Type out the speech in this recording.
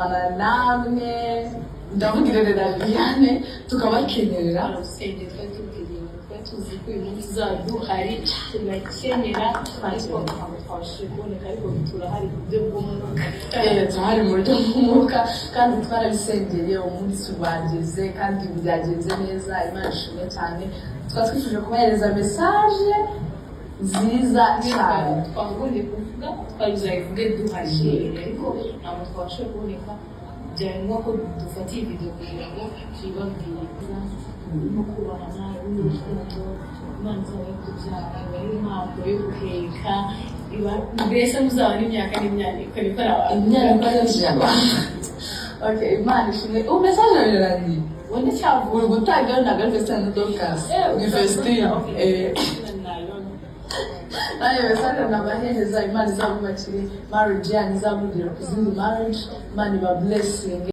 Namwe ndavuga Irene na Liliane, tukabakenyerera. Urusengero twari tubwiriye, twari tuzi ko uyu munsi uzaba duhari tugakenyera, ariko ntabwo twabashije kuboneka, ariko turahari ku buryo bw'umwuka. Turahari mu buryo bw'umwuka kandi twarabisengeye, umunsi wageze kandi byagenze neza. Imana ishimwe cyane. Tukaba twifuje kubahereza message nziza cyane. Twagombye kuvuga, twari buzabivuge duhari, ariko ntabwo twabashije kuboneka. Byari ngombwa ko dufata iyi video kugira ngo tuyibabwire. No kubahana n'urukundo, Imana izabahe kubyara, ibahe impamvu yo guheka, mbese muzaba n'imyaka n'imyaniko, niko nabavuga. Imyaniko y'Ikinyarwanda. Okay, Imana ishimwe. Ubu message birarangiye. Ubundi cyavuga. Uri gutanga, ntabwo ari Vestine na Dorcas, ni Vestine. Nanjye message nabahereza, Imana izabubakire marriage yanyu, izabugera ku zindi marriage. Imana iba blessing.